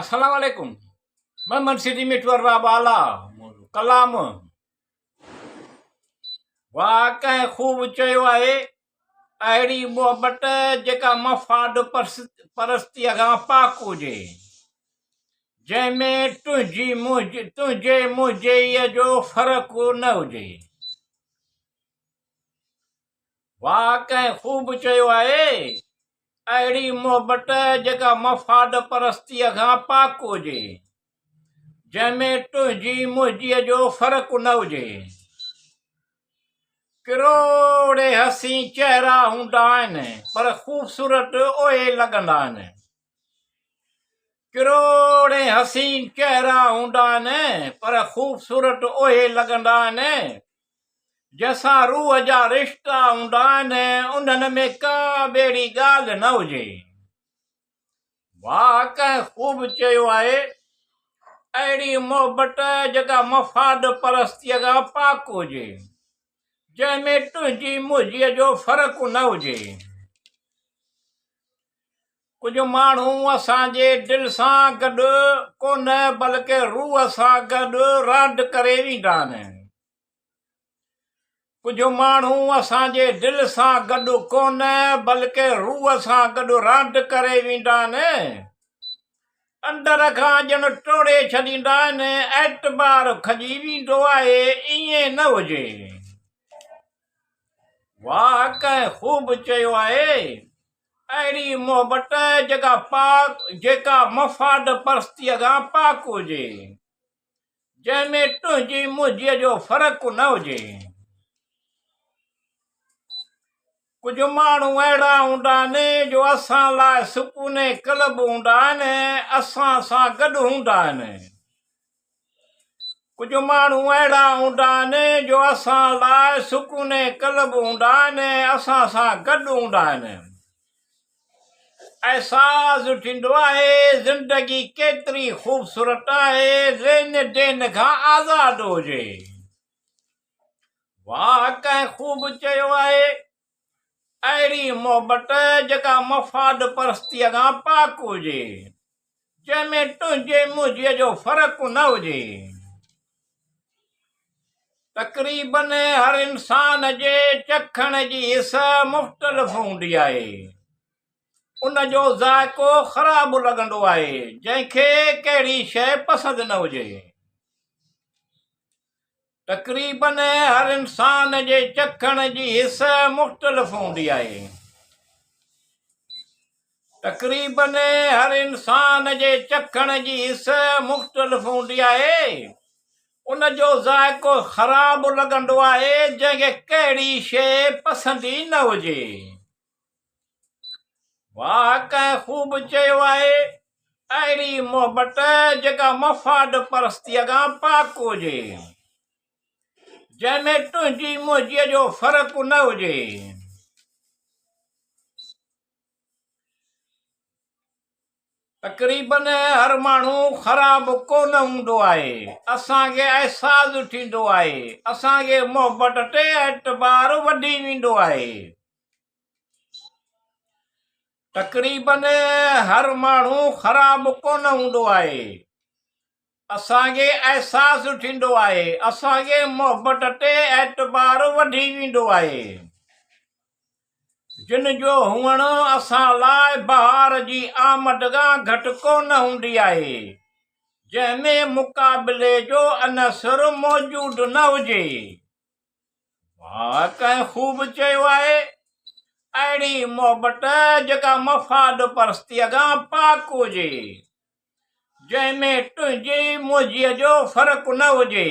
السلام عليڪم محمد سيدي مٺو ارباب اعليٰ ڪلام واهه ڪنهن خوب چيو آهي اهڙي محبت جيڪا مفاد پرستيء کان پاڪ هجي جنهن ۾ تنهنجي منهنجي تنهنجي منهنجي جو فرق نه هجي واهه ڪنهن خوب چيو آهي اهڙي محبت جيڪا مفاد پرستيء کان پاڪ هجي، جنهن ۾ تنهنجي منهنجيء جو فرق نه هجي. ڪروڙين حسين چهرا هوندا آهن، پر خوبصورت اهي لڳندا آهن. ڪروڙين حسين چهرا هوندا آهن، پر خوبصورت اهي لڳندا آهن، جنهن سان روح جا رشتا هوندا آهن، انهن ۾ ڪا به اهڙي ڳالهه نه هجي. واهه ڪنهن خوب چيو آهي، اهڙي محبت جيڪا مفاد پرستيء کان پاڪ هجي، جنهن ۾ تنهنجي منهنجيء جو فرق نه هجي. ڪجهه ماڻهو اسان جي دل سان گڏ ڪونه بلڪه روح سان گڏ راند ڪري ويندا آهن. ڪجهه ماڻهو اسان جي دل سان گڏ ڪونه بلڪه روح سان گڏ راند ڪري ويندا آهن. اندر کان ڄڻ ٽوڙي ڇڏيندا آهن، اعتبار کڄي ويندو آهي، ائين نه هجي. واهه ڪنهن خوب چيو آهي. اهڙي محبت جيڪا پاڪ جيڪا مفاد پرستيء کان پاڪ هجي، جنهن ۾ تنهنجي منهنجيء جو فرق نه هجي. ڪجهه ماڻهو اهڙا هوندا آهن جو اسان لاء سڪون قلب هوندا آهن، اسان سان گڏ هوندا آهن. ڪجهه ماڻهو اهڙا هوندا آهن جو اسان لاء سڪون قلب هوندا آهن، اسان سان گڏ هوندا آهن. احساس ٿيندو آهي زندگي ڪيتري خوبصورت آهي، لين دين کان آزاد هجي. واهه ڪنهن خوب چيو آهي، اهڙي محبت جيڪا مفاد پرستيء کان پاڪ هجي، جنهن ۾ تنهنجي منهنجي جو فرق نه هجي. تقريبن هر انسان جي چکڻ جي حس مختلف هوندي آهي. ان جو ذائقو خراب لڳندو آهي، جنهن کي ڪهڙي شيء پسند نه هجي. تقريبن هر انسان جي چکڻ جي حس مختلف هوندي آهي. تقريبن هر انسان جي چکڻ جي حس مختلف هوندي آهي. ان جو ذائقو خراب لڳندو آهي جنهن کي ڪهڙي شيء پسند ئي نه هجي. واهه ڪنهن خوب چيو آهي، اهڙي محبت جيڪا مفاد پرستيء کان پاڪ هجي، جنهن ۾ تنهنجي منهنجيء جو فرق نه هجي. تقريبن هر ماڻهو خراب ڪونه هوندو آهي، اسان کي احساس ٿيندو آهي، اسان کي محبت تي اعتبار وڌي ويندو آهي. تقريبن هر ماڻهو خراب ڪونه هوندو آهي، اسان کي احساس ٿيندو آهي، اسان کي محبت تي اعتبار وڌي ويندو آهي. جن جو هئڻ اسان لاء بهار جي آمد کان گهٽ ڪونه هوندي آهي، جنهن ۾ مقابلي جو عنصر موجود نه هجي. واهه ڪنهن خوب چيو آهي، اهڙي محبت جيڪا مفاد پرستيء کان پاڪ هجي، جنهن ۾ تنهنجي منهنجيء جو فرق نه هجي.